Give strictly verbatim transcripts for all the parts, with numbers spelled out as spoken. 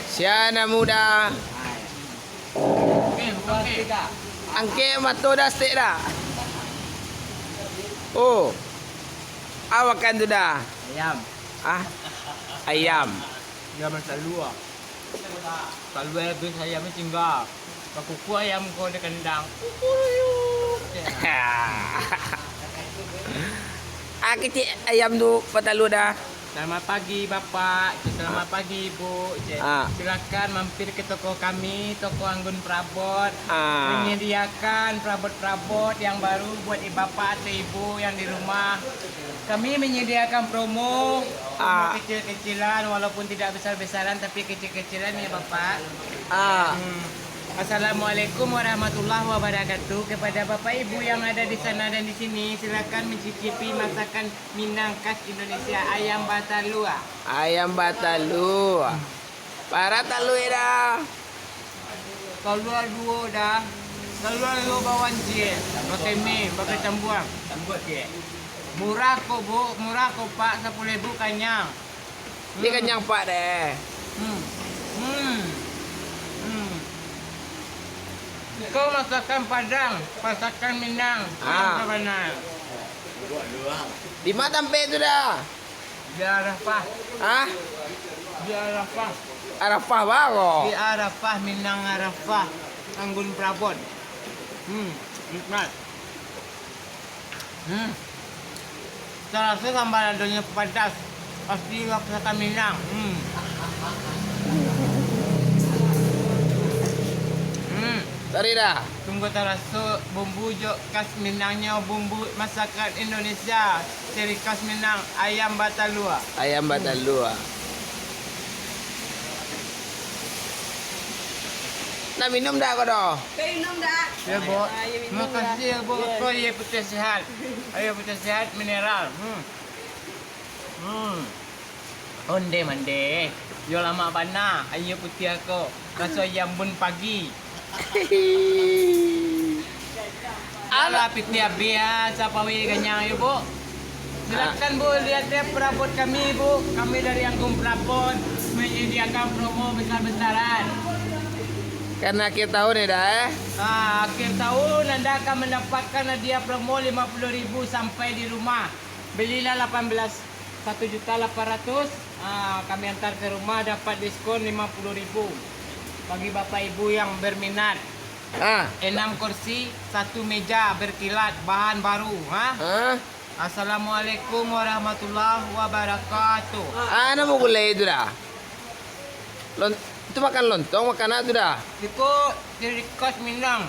Sia nan muda. Angkek mato dah, stek dah. Oh. Awakan tu dah. Ayam. Ah. Ayam. Ayam masalua. Salua habis ayamnyo tingga. Bakukuak ayam ko di kandang. Kukuruyuk. Ah, kecek ayam tu batalua dah. Selamat pagi, Bapak. Selamat pagi, Ibu. Ah. Silakan mampir ke toko kami, toko Anggun Prabot. Ah. Menyediakan perabot-perabot yang baru buat i-, Bapak atau Ibu yang di rumah. Kami menyediakan promo, promo Ah. kecil-kecilan walaupun tidak besar-besaran, tapi kecil-kecilan ya, Bapak. Ah. Hmm. Assalamualaikum warahmatullahi wabarakatuh. Kepada Bapak Ibu yang ada di sana dan di sini, silakan mencicipi masakan Minang khas Indonesia, ayam batalua. Ayam batalua. Bara taluak dah? Talua duo dah. Talua duo bawang ciek. Pakai mi, pakai tambuang. Murah ko, Bu. Murah ko, Pak. Sapuluah ribu kanyang. Ni kanyang, Pak, deh. Hmm. Hmm. Hmm. Iko masakan Padang, masakan Minang. Ah. Sabana. Di ma tampek tu dah? Di Arafah. Hah? Di Arafah. Arafah baa ko? Di Arafah, Minang Arafah. Anggun Prabot. Hmm, nikmat. Hmm. Taraso sambal ladonyo padas. Pasti masakan Minang. Hmm. Hmm. Sorry dah. Sungguah taraso bumbu jo khas Minangnyo, bumbu masakan Indonesia, ciri khas Minang, ayam batalua. Ayam batalua. Nak minum dak ko doh? Ka minum dak? Ya, Bu. Ah, ya, minum dah. Makasih ya, Bu. Yes. Ko aia putiah sehat. Aia putiah sehat, mineral. Hmm. Hmm. Onde mande, yo lamak bana aia putiah ko, raso aia ambun pagi. Alah, pitih abih ah, sapawi kanyang yo, Bu. Silakan, Bu, lihat deh perabot kami, Bu. Kami dari Anggun Prabot menyediakan promo besar-besaran. Karena akhir tahun ya, dah, eh? Ah, akhir tahun Anda akan mendapatkan hadiah promo lima puluh ribu sampai di rumah. Belilah lapan belas, satu juta lapan ratus, ah, kami antar ke rumah, dapat diskon lima puluh ribu. Bagi bapak ibu yang berminat, Ah. enam kursi, satu meja berkilat, bahan baru, ha? Ah. Assalamualaikum warahmatullahi wabarakatuh. Ah, namo gulai tu dah? Lon-, tu makan lontong, makan apa tu dah? Iko ciri khas Minang.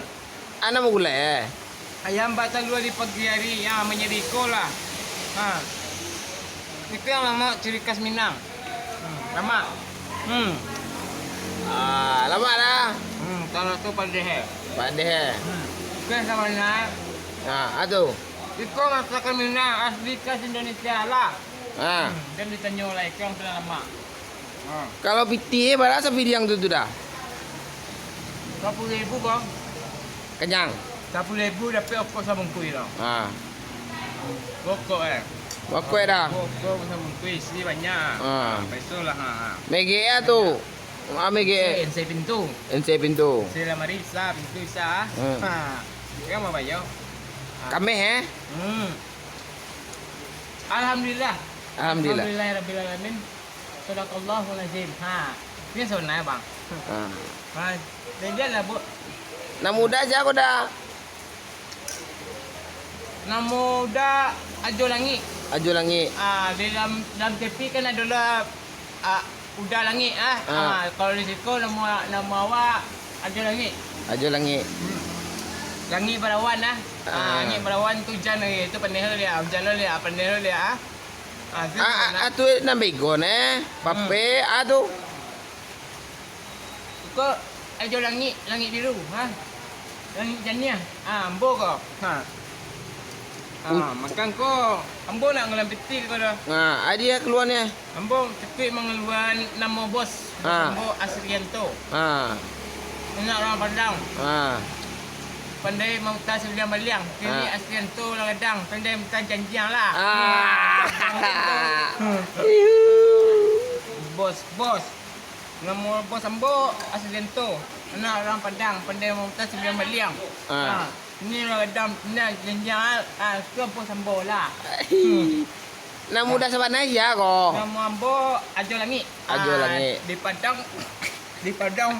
Ah, namo gulai, eh? Ayam batalua di pagi hari, ya, manjadi iko lah. Ha. Itu yang lamak ciri khas Minang. Hmm, lamak. Hmm. Ah, lamak dah. Hmm, kalau tu padeh, eh. Padeh, eh. Hmm. Oke, sama Minang. Ah, atu. Iko masakan Minang, asli khas Indonesia lah. Ah. Hmm, dan ditanyo lah, iko yang paling lamak. Ha. Kalau pitih, bara sapiriang tu, tu dah? Sapuluah ribu, Bang. Kenyang? Sapuluah ribu dapek rokok sabungkuih lah. Ha. Rokok, eh. Rokok dah? Rokok sabungkuih, isi banyak. Ha. Ha, peso lah, ha, ha. Megek ah tu. Ah, megek. Isi, isi pintu. Isi pintu. Isi lamari, isa, pintu isa. Hmm. Ha. Kan mau bayar. Ha. Kameh, eh? Hmm. Alhamdulillah. Alhamdulillah. Alhamdulillahirabbil alamin. Sadaqallahul azim. Ha. Ni sabananyo, Bang. Ha. Ha. Jadi lah, Bu. Nan muda sia ko dah? Nan muda Ajo Langik. Ajo Langik. Ah, di dalam, dalam T V kan ado lah, ah, Uda Langik, ah. Ah. Ah, kalau di siko namo, namo awak Ajo Langik. Ajo Langik. Hmm. Langik barawan, ah. Ah, Ah. langik barawan tu ujan lagi. Tu pandai liak, ujan liak, pandai liak, ah. Ah, tu Ah, ah, sebelah. Ah, tu nan bego neh. Hmm. Pape, ah, tu. Ko Ajo Langik, langik biru, ha? Langik janiah. Ah, ambo ko. Ha. Ah, Hmm. makan ko. Ambo nak ngulang pitih ko dah. Ah, adia keluarnya. Ambo tapi mangaluan namo bos. Ha. Ambo Asrianto. Ha. Anak urang Padang. Ha. Pandai mamuta sabilang baliang. Kini Ah. Asrianto lah gadang, pandai mamuta janjiang lah. Ah. Bos, bos. Namo bos ambo Asrianto. Anak urang Padang, pandai mamuta sabilang baliang. Ah. Ah. Ini lah gadang, ini janjiang ah, ah, tu bos ambo lah. Namo dah sabana sia ko. Namo ambo Ajo Langik. Ajo Ah, Langik. Di Padang, di Padang.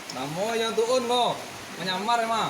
Namo yang tuun ko, manyamar mah.